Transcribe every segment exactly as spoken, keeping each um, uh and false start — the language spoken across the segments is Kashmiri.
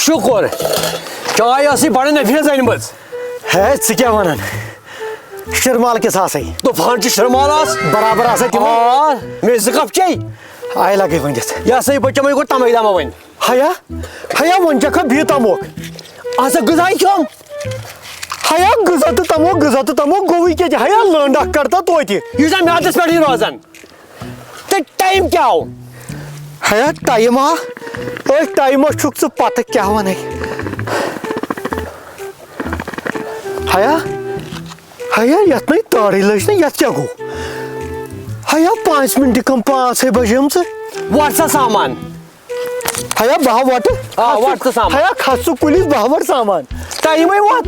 شُکُر۔ چاے ٲسٕے بڑٕ نفیٖس أنمٕژ۔ ہے، ژٕ کیٛاہ وَنان؟ شِرمال کِس آسَے۔ طوفان چھُ شِرمال آس۔ برابر آسَے تِمَن۔ آ، مےٚ ٲسۍ زٕ کپ چے۔ آے لگے ؤنِتھ۔ یہِ ہسا یہِ بہٕ چَمَے گۄڈٕ تَمَے دَمہ وۄنۍ۔ ہیا، ہیا، وۄنۍ چَکھا بیٚیہِ تَموکھ۔ اَسا غذا کھیوٚم۔ ہیا، غذا تہٕ تَموکھ، غذا تہٕ تَموکھ، گوٚوٕے کیٛاہ تہِ؟ ہیا، لٔنٛڈ اَکھ کَڑ تہٕ توتہِ۔ یہِ چھُ مےٚ عادتَس پٮ۪ٹھٕے روزان۔ تہٕ ٹایم کیٛاہ آو؟ ہیا، ٹایِم آ، أتھۍ ٹایمَس چھُکھ ژٕ پَتہٕ کیٛاہ وَنَے؟ ہیا، ہیا، یَتھ نَے تارٕے لٔج نہٕ، یَتھ کیٛاہ گوٚو؟ ہیا، پانٛژھ مِنٹہِ کَم، پانٛژھَے بَجیمژٕ۔ وَٹ سا سامان۔ ہیا، بہٕ ہا وَٹہٕ۔ آ، وَٹ ژٕ سامان۔ ہیا، کھَس ژٕ کُلِس، بہٕ ہا وَٹہٕ سامان۔ ٹایِمَے ووت۔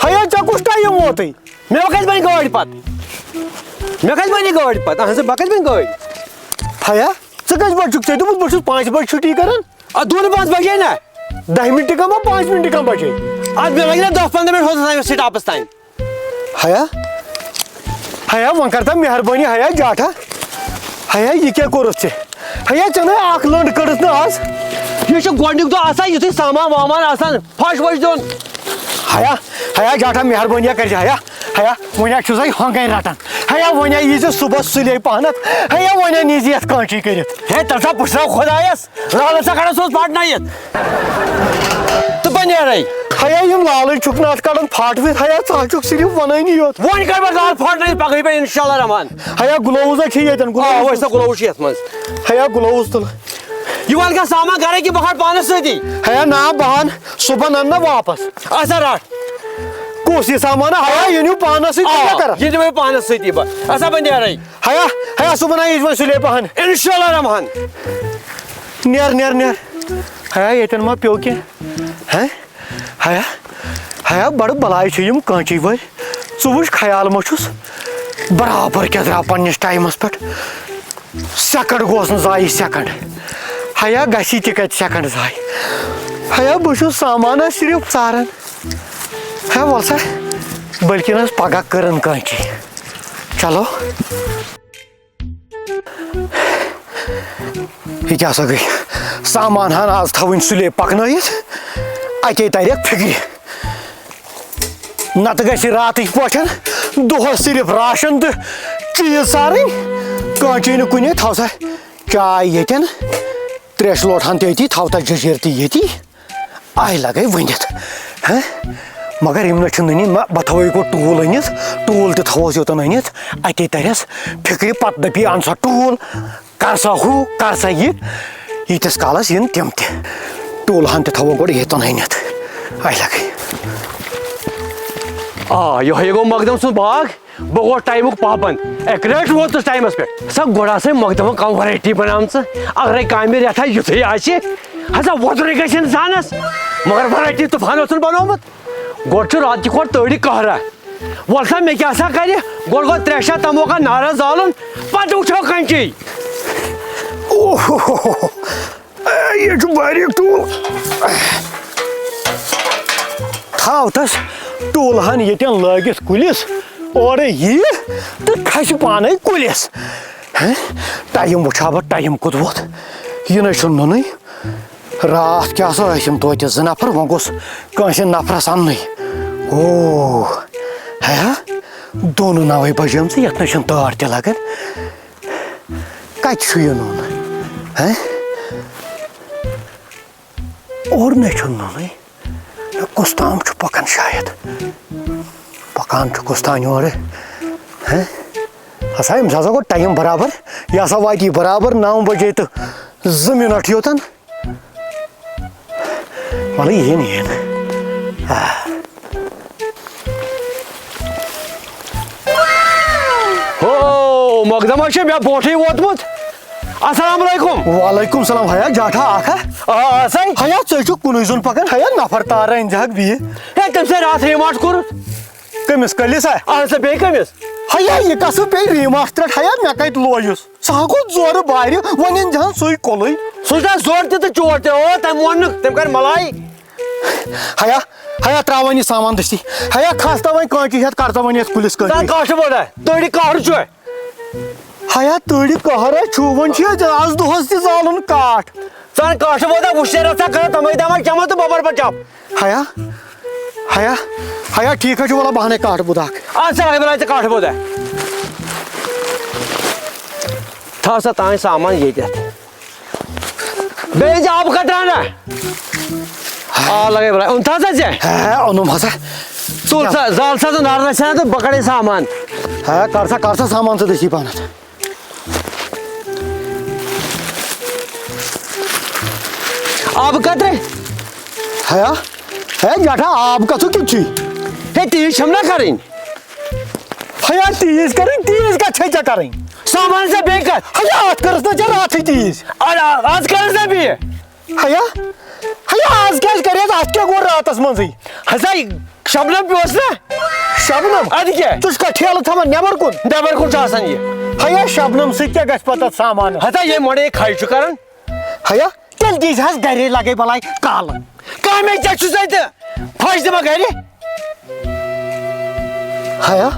ہیا، ژےٚ کُس ٹایم ووتُے؟ مےٚ کتہِ بنہِ گٲڑۍ پتہٕ؟ مےٚ کتہِ بنہِ گٲڑۍ پتہٕ؟ اہن سا، بہٕ کتہِ بنہِ گٲڑۍ؟ ہیا، ژٕ کٔژِ بجہِ چھُکھ؟ ژےٚ دوٚپُتھ بہٕ چھُس پانٛژِ بجہِ چھُٹی کران۔ ادٕ دوٗنہٕ پانٛژھ بجے نا۔ دَہہِ مِنٹہِ کم، پانٛژِ مِنٹہِ کم بجے؟ ادٕ مےٚ لگہِ نا دَہ پنٛداہ مِنٹ ہوٚتَس تام سٹاپس تام۔ ہیا، ہیا، وۄنۍ کر تہٕ مہربٲنی، ہیا جاٹھا۔ ہیا، یہِ کیٛاہ کوٚرُتھ ژےٚ؟ ہیا، ژےٚ نَے اکھ لٔنٛڈ کٔڑٕتھ نہٕ آز۔ یہِ چھُ گۄڈٕنیُک دۄہ آسان، یُتھُے سامان وامان آسان پھش وش دیُن۔ ہیا، ہیا جاٹھا، مہربٲنی کر زِ، ہیا، ہیا، وۄنۍ ہا چھُسے ہۄنٛگے رٹان۔ ہیا، وۄنۍ ہا یی زِ صُبحس سُلے پہنتھ۔ ہیا، وۄنۍ ہا نی زِ یتھ کٲنچی کٔرِتھ۔ ہے، تَلہٕ سا پُشراو خۄدایس، لالہٕ سا کڑان سُہ اوس پٹنٲیِتھ۔ تہٕ بہٕ نیرے۔ ہیا، یِم لالٕے چھُکھ نہٕ اتھ کڑان پھاٹوِتھ۔ ہیا، ژٕ ہا چھُکھ صرف ونٲنی یوت۔ وۄنۍ کر بہٕ لال پھاٹنٲیِتھ، پگہٕے بہٕ انشاءاللہ رحمان۔ ہیا، گلووٕز ہا چھِ ییٚتٮ۪ن، آ، گلووٕز۔ وۄنۍ سا گلووٕز چھِ یتھ منٛز۔ ہیا، گلووٕز تُل۔ یہِ وَن کانٛہہ سامان گرے کہِ بہٕ کھارٕ پانَس سۭتی؟ ہیا نا، بہٕ اَنہٕ صُبحن اَنہٕ نا واپس۔ اچھا رَٹھ۔ کُس یہِ سامان؟ ہیا، یہِ نیوٗ پانَس سۭتۍ، آ، کیٛاہ کَرٕ؟ یہِ نِمَے پانَس سۭتی بہٕ۔ اچھا، بہٕ نیرَے۔ ہیا، ہیا، صُبحن آیہِ یِتھ پٲٹھۍ سُلے پَہَن۔ اِنشاءاللہ رحمان۔ نیر، نیر، نیر۔ ہیا، ییٚتٮ۪ن ما پیوٚو کینٛہہ؟ ہہ؟ ہیا، ہیا، بڑٕ بلاے چھِ یِم کٲنچی وٲلۍ۔ ژٕ وٕچھ، خیال ما چھُس؟ برابر کیٛاہ درٛاو پننِس ٹایمس پٮ۪ٹھ۔ سیکنڈ گوس نہٕ ضایع سیکنڈ۔ ہیا، گژھی تہِ کتہِ سیکنڈ ضایع؟ ہیا، بہٕ چھُس سامانس صرف ژاران۔ ہے، وَل سا، بلکہِ نہٕ پگاہ کٔرٕن کٲنچی۔ چلو۔ یہِ کیٛاہ سا گٔے؟ سامان ہن آز تھاوٕنۍ سُلے پکنٲیِتھ، اَتے تَرٮ۪کھ فِکرِ۔ نَتہٕ گژھِ راتٕکۍ پٲٹھۍ دۄہَس صرف راشن تہٕ چیٖز سارٕنۍ، کٲنچی نہٕ کُنے۔ تھاو سا چاے ییٚتٮ۪ن، ترٛیش لوٹہٕ ہن تہِ أتی، تھاو تَتھ جٔجیٖر تہِ ییٚتی۔ آے لگے ؤنِتھ۔ ہہ؟ مگر یِم نہ چھِ نُنی، مہ-، بہٕ تھاوو یہِ گوٚو ٹوٗل أنِتھ، ٹوٗل تہِ تھاووس یوٚتن أنِتھ، اَتے ترٮ۪س فِکرِ، پتہٕ دٔپی، "اَن سا ٹوٗل، کر سا ہُہ، کر سا یہِ"، ییٖتِس کالس یِن تِم تہِ۔ ٹوٗلہٕ ہن تہِ تھاوو گۄڈٕ ییٚتن أنِتھ۔ آے لگے۔ آ، یِہوٚے گوٚو مقدم سُنٛد باغ۔ بہٕ گوٚو ٹایمُک پابنٛد۔ اَکہِ لٹہِ ووتُس ٹایمَس پٮ۪ٹھ۔ سا گۄڈٕ آسَے مۄکدمہٕ کانٛہہ ویرایٹی بناومژٕ۔ اگرے کامہِ رٮ۪تھا یُتھُے آسہِ، ہسا وۄدرُے گژھِ اِنسانَس۔ مگر ویرایٹی طوفان اوسُن بنومُت۔ گۄڈٕ چھُ راتہٕ کہِ کھۄتہٕ تٲڑی قہرا۔ وَلہٕ سا مےٚ کیٛاہ سا کرِ؟ گۄڈٕ گوٚو ترٛےٚ شےٚ تَموکا نارٕ زالُن، پتہٕ وٕچھو کَنچی۔ اوہ۔ اے، یہِ چھُ باریٖک ٹوٗل۔ تھاو تس ٹوٗلہٕ ہن ییٚتٮ۪ن لٲگِتھ کُلِس، اورٕ یِیہِ تہٕ کھسہِ پانے کُلِس۔ ہہ؟ ٹایم وٕچھا بہٕ، ٹایم کوٚت ووت؟ یہِ نَے چھُنہٕ نُنٕے۔ راتھ کیٛاہ سا ٲسۍ یِم توتہِ زٕ نفر، وۄنۍ گوٚژھ کٲنٛسہِ نفرس اَننُے۔ او، ہے ہا، دۄن نَوَے بجیمژٕ، یَتھ نَے چھُنہٕ تار تہِ لگان۔ کتہِ چھُ یہِ نوٚن؟ ہیں؟ اورٕ نے چھُنہٕ نوٚنُے۔ مےٚ کُس تام چھُ پکان شاید۔ پکان چھُ کُس تام یورٕ۔ ہیں؟ ہسا، أمِس ہسا گوٚو ٹایم برابر۔ یہِ ہسا واتہِ برابر نَو بجے تہٕ زٕ منٹ یوتن۔ وَلہٕ یِن، یِن۔ آ۔ ہو، مقدمہ چھُ مےٚ برونٛٹھٕے ووتمُت۔ السلام علیکم۔ وعلیکم السلام۔ ہیا جاٹھا اکھ ہا۔ آ، آ، سَے۔ ہیا، ژٕ چھُکھ کُنُے زوٚن پکان۔ ہیا، نفر تارا أنۍ زِ ہکھ بیٚیہِ۔ ہے، تٔمۍ سٕے راتھ ریماٹ کوٚرُتھ۔ کٔمِس؟ کٔلِس ہا؟ اہن سا، بیٚیہِ کٔمِس؟ ہیا، یہِ کَسُب پیٚیہِ ریماٹ ترٛٹھ۔ ہیا، مےٚ کَتہِ لویُس؟ سُہ ہا گوٚو زورٕ بارِ، وۄنۍ أنۍ زِہَن سُے کُلُے۔ سُہ چھُ زورٕ تہِ تہٕ چور تہِ۔ او، تٔمۍ ووٚن نہٕ، تٔمۍ کَرِ مَلاے۔ ہیا، ہیا، ترٛاو وۄنۍ یہِ سامان دٔستی۔ ہیا، کھس تہٕ وۄنۍ کٲنچی ہٮ۪تھ، کر تہٕ وۄنۍ یَتھ کُلِس کٲنچی۔ ژٕ کَتھ چھُ وَنان؟ تٔڑۍ کَہرٕ چھُ۔ ہیا تۭرِ قہرا چھُ، وۄنۍ چھُ ییٚتہِ آز دۄہس تہِ زالُن کاٹھ۔ ژٕ اَن کاٹھٕ بودا وُشنیر رژھا کھنڈ، تِمے دمہ چمو تہٕ بۄبر پتہٕ چاو۔ ہیا، ہیا، ہیا، ٹھیٖک حظ چھُ، وَلہٕ بہٕ اَنَے کاٹھٕ بودا اکھ۔ اَن سا، بہٕ اَنَے ژےٚ کاٹھٕ بودا۔ تھاو سا تام سامان ییٚتٮ۪تھ۔ بیٚیہِ أنۍ زِ آبہٕ قطرٕ اَنہ۔ آ، لگے بلاے۔ اوٚن تھا ژےٚ؟ ہے، اوٚنُم ہسا۔ ژوٚل سا، زال سا ژٕ نارٕ رژھِ ہنا تہٕ بہٕ کڑے سامان۔ ہے، کر سا، کر سا سامان ژٕ دٔستی پہنتھ۔ آبہٕ قطرٕ؟ ہیا، ہے، جٹھا، آب کتھٕ کیُتھ چھُے؟ ہے، تیٖژ چھَم نا کرٕنۍ۔ ہیا، تیٖژ کرٕنۍ، تیٖژ کتھ چھے ژےٚ کرٕنۍ؟ سامان ژےٚ بیٚیہِ کتھ؟ ہیا، اتھ کٔرٕس نہ ژےٚ راتھٕے تیٖژ۔ اَدٕ آ-، از کٔرٕس نہ بیٚیہِ۔ ہیا، ہیا، از کیٛازِ کریس؟ اتھ کیٛاہ گوٚو راتس منٛزٕے؟ ہسا، شبنم پیوس نا۔ شبنم؟ ادٕ کیٛاہ؟ ژٕ چھُکھا ٹھیلہٕ تھاوان نٮ۪بر کُن؟ نٮ۪بر کُن چھُ آسان یہِ۔ ہیا، شبنم سۭتۍ کیٛاہ گژھِ پتہٕ اتھ سامانس؟ ہسا، ییٚمہِ مۄنڈٕ یہِ کھَے چھُ کران۔ ہیا، تیٚلہِ دیٖزِ حظ گرے لگے بلاے کالہٕ۔ کامے ژےٚ چھُ سۭتۍ پھش دِمہ گرِ۔ ہیا،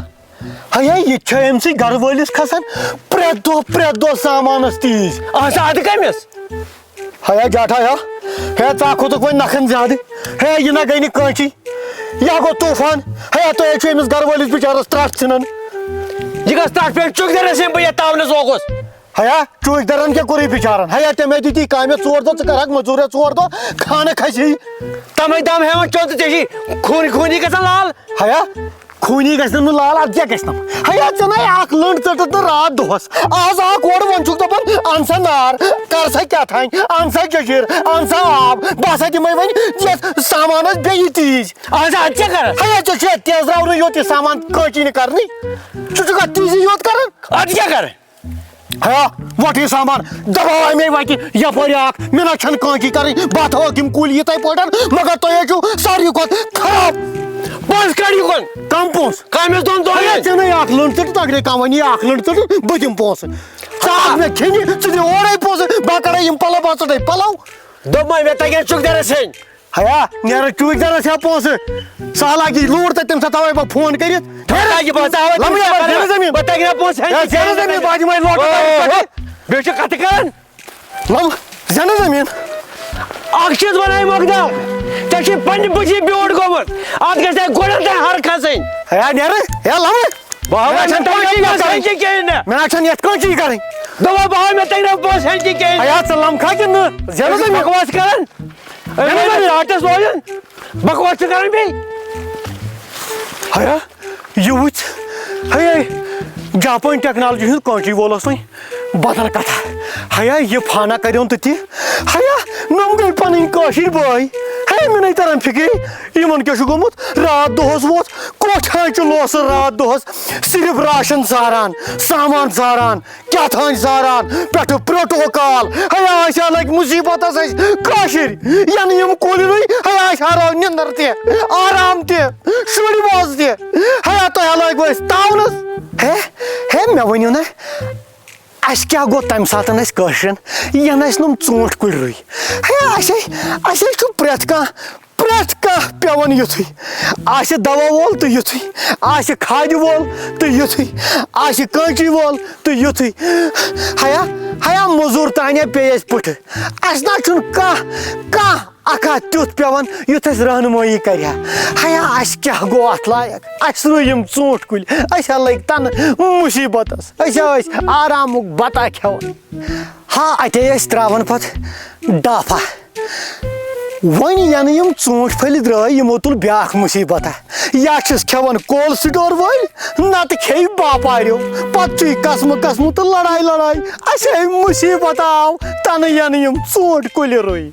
ہیا، یہِ تہِ چھا أمۍ سٕے گرٕ وٲلِس کھسان؟ پرٛٮ۪تھ دۄہ، پرٛٮ۪تھ دۄہ سامانس تیٖژ۔ اہن سا، ادٕ کٔمِس؟ ہیا جاٹھا ہیا، ہے ژٕ ہا کھوٚتُکھ وۄنۍ نکھن زیادٕ۔ ہے یہِ نہ گٔے نہٕ کٲنٛسی۔ یہِ ہا گوٚو طوفان۔ ہیا تُہۍ ہے چھِو أمِس گرٕ وٲلِس بِچارس ترٛٹھ ژھٕنان۔ یہِ گژھِ ترٛٹھ پٮ۪ٹھ چُک درس یِم بہٕ یتھ تاونس اوکُس۔ ہیا چُک درن کیٛاہ کوٚرُے بِچارن؟ ہیا تٔمۍ ہے دِتی کامہِ ژور دۄہ، ژٕ کرکھ مٔزوٗرۍ ژور دۄہ، خانہٕ کھسی۔ تمے دم ہٮ۪وان چیوٚن تہٕ ژےٚ چھِ خوٗنی خوٗنی گژھان لال۔ ہیا خوٗنی گژھِ نہٕ لال، اَدٕ کیٛاہ گژھِ نہٕ؟ ہیا، ژےٚ نے اکھ لٔنٛڈ ژٔٹٕتھ نہٕ راتھ دۄہس۔ آز آکھ اورٕ، وۄنۍ چھُکھ دَپان، اَن سا نار، کر سا کیٛاہ تام، اَن سا جٔجیٖر، اَن سا آب۔ بہٕ ہسا دِمے وۄنۍ یَتھ سامانس بیٚیہِ تیٖژ۔ اَہن سا، اَدٕ کیٛاہ کرٕ؟ ہیا، ژےٚ چھُ یَتھ تیزراونُے یوت، یہِ سامان کٲنٛچی نہٕ کرنٕے۔ ژٕ چھُکھ اَتھ تیٖزی یوت کران۔ اَدٕ کیٛاہ کرٕ؟ ہیا، وۄٹھ یہِ سامان، دباو اَمے وَتہِ یَپٲرۍ اکھ۔ مےٚ نہ چھَنہٕ کٲنٛچی کَرٕنۍ، بہٕ ہا تھاوَکھ یِم کُلۍ یِتھَے پٲٹھۍ، مگر تۄہہِ حظ چھُو ساروی کھۄتہٕ خراب۔ پونٛسہٕ کَڑ یُکُن۔ کَم پونٛسہٕ؟ کَمِس دۄن دۄہَن ہے، ہٕنٛدۍ؟ ژےٚ نَے اَکھ لٔنٛڈ ژٔٹ، تَگرے کَم وۄنۍ یہِ اَکھ لٔنٛڈ ژٔٹ، بہٕ دِمہٕ پونٛسہٕ۔ ژٕ ہاو مےٚ کھیٚنہِ، ژٕ دِ اورَے پونٛسہٕ، بہٕ کَڑَے یِم پَلَو، بہٕ ژَٹَے پَلَو۔ دوٚپمَے مےٚ تَگہِ نہٕ چُک دَرَس ہیٚنۍ۔ ہیا، نیرٕ چوٗکۍ زَنَس ہیا پونٛسہٕ۔ سہلاب یی لوٗر تہٕ تَمہِ ساتہٕ تھاوَے بہٕ فون کٔرِتھ۔ بہٕ تہِ بہٕ تہِ اَوَے لَمہٕ یَپٲرۍ زینہٕ زٔمیٖن۔ بہٕ تہِ گِنٛدٕ پونٛسہٕ ہٮ۪نٛگ ہے، تہِ زینہٕ کِہیٖنۍ زٔمیٖن، نہٕ۔ بہٕ دِمَے لوٹہٕ او، پَتہٕ۔ بیٚیہِ چھُ کَتھٕ کَران۔ لَمہٕ، زینہٕ زٔمیٖن۔ اَکھ چیٖز وَنَے مۄخدم، ژےٚ چھُے پنٛنہِ بُتھِ بیوٗٹھ گوٚمُت۔ اَتھ گژھِ ہے گۄڈَے تۄہہِ ہَر کھَسٕنۍ۔ ہے، نیرٕ، ہے، لَمہٕ۔ بہٕ ہاوَے مےٚ چھَنہٕ تۄہہِ پونٛسہٕ پونٛسہٕ کَرٕنۍ۔ ہٮ۪نٛگ تہِ کِہیٖنۍ نہٕ۔ مےٚ نہ چھَنہٕ یَتھ کٲنٛسی کَرٕنۍ۔ دوٚپمَے بہٕ ہاوَے مےٚ تۄہہِ پونٛسہٕ ہٮ۪نٛگ تہِ کِہیٖنۍ نہٕ۔ ہے، ژٕ لَمکھا کِنہٕ نہٕ؟ زینہٕ زٔمیٖن۔ بکواس کَران۔ أمۍ زینہٕ زٔمیٖن۔ راتَس لویُن۔ بکواس چھُ کران بیٚیہِ۔ ہیا، یہِ وٕچھ، ہے، جاپان ٹیکنالوجی ہُنٛد کٲنٛچی وول اوس وۄنۍ بدل کتھا۔ ہیا، یہِ فانا کریوٚن تہٕ تہِ۔ ہیا، نۄم گٔے پنٕنۍ کٲشِرۍ بٲے۔ ہے، مےٚ نَے تران فِکرِ، یِمن کیٛاہ چھُ گوٚمُت۔ راتھ دۄہس ووت، کوٹھۍ ہاے چھُ لوسہٕ راتھ دۄہس صرف راشن زاران، سامان زاران۔ کیٛاہ تھانۍ زاران پٮ۪ٹھٕ پروٹوکال۔ ہے، آسہِ ہا لٔگۍ مُصیٖبتس أسۍ کٲشِرۍ۔ ینہٕ یِم کُلۍ رُوۍ، ہے، آسہِ ہا راو نِندر تہِ، آرام تہِ، شُرۍ ووز تہِ۔ ہے، تۄہہِ ہا لٲگۍ وۄنۍ أسۍ تاونس۔ ہے، ہے، مےٚ ؤنِو نہ، اَسہِ کیٛاہ گوٚو تَمہِ ساتہٕ اَسہِ کٲشرٮ۪ن، ینہٕ اَسہِ نۄم ژوٗنٛٹھۍ کُلۍ رُوۍ؟ ہے، اَسے، اَسے چھُ پرٛٮ۪تھ کانٛہہ پرٛٮ۪تھ کانٛہہ پٮ۪وان یُتھُے۔ آسہِ دوا وول تہٕ یُتھُے، آسہِ کھادِ وول تہٕ یُتھُے، آسہِ کٲنچی وول تہٕ یُتھُے۔ ہیا، ہیا، موٚزوٗر تانیا پیٚیہِ اَسہِ پُٹھٕ۔ اَسہِ نہ چھُنہٕ کانٛہہ، کانٛہہ اکھا تیُتھ پٮ۪وان یُتھ اَسہِ رہنمٲیی کرِ ہا۔ ہیا، اَسہِ کیٛاہ گوٚو اَتھ لایق؟ اَسہِ رُوۍ یِم ژوٗنٛٹھۍ کُلۍ، أسۍ ہا لٔگۍ تَنہٕ مُصیٖبتس۔ أسۍ ہا ٲسۍ آرامُک بتا کھٮ۪وان۔ ہا، اَتے ٲسۍ ترٛاوان پتہٕ ڈافا۔ وۄنۍ ینہٕ یِم ژوٗنٛٹھۍ پھٔلۍ درٛٲے، یِمو تُل بیٛاکھ مُصیٖبتہ۔ یا چھِس کھٮ۪وان کولڈ سٹور وٲلۍ، نتہٕ کھیٚیہِ باپاریو۔ پتہٕ چھُے قسمہٕ قسمہٕ تہٕ لڑاے لڑاے۔ اَسے مُصیٖبتہ آو تنہٕ ینہٕ یِم ژوٗنٛٹھۍ کُلۍ رُوۍ۔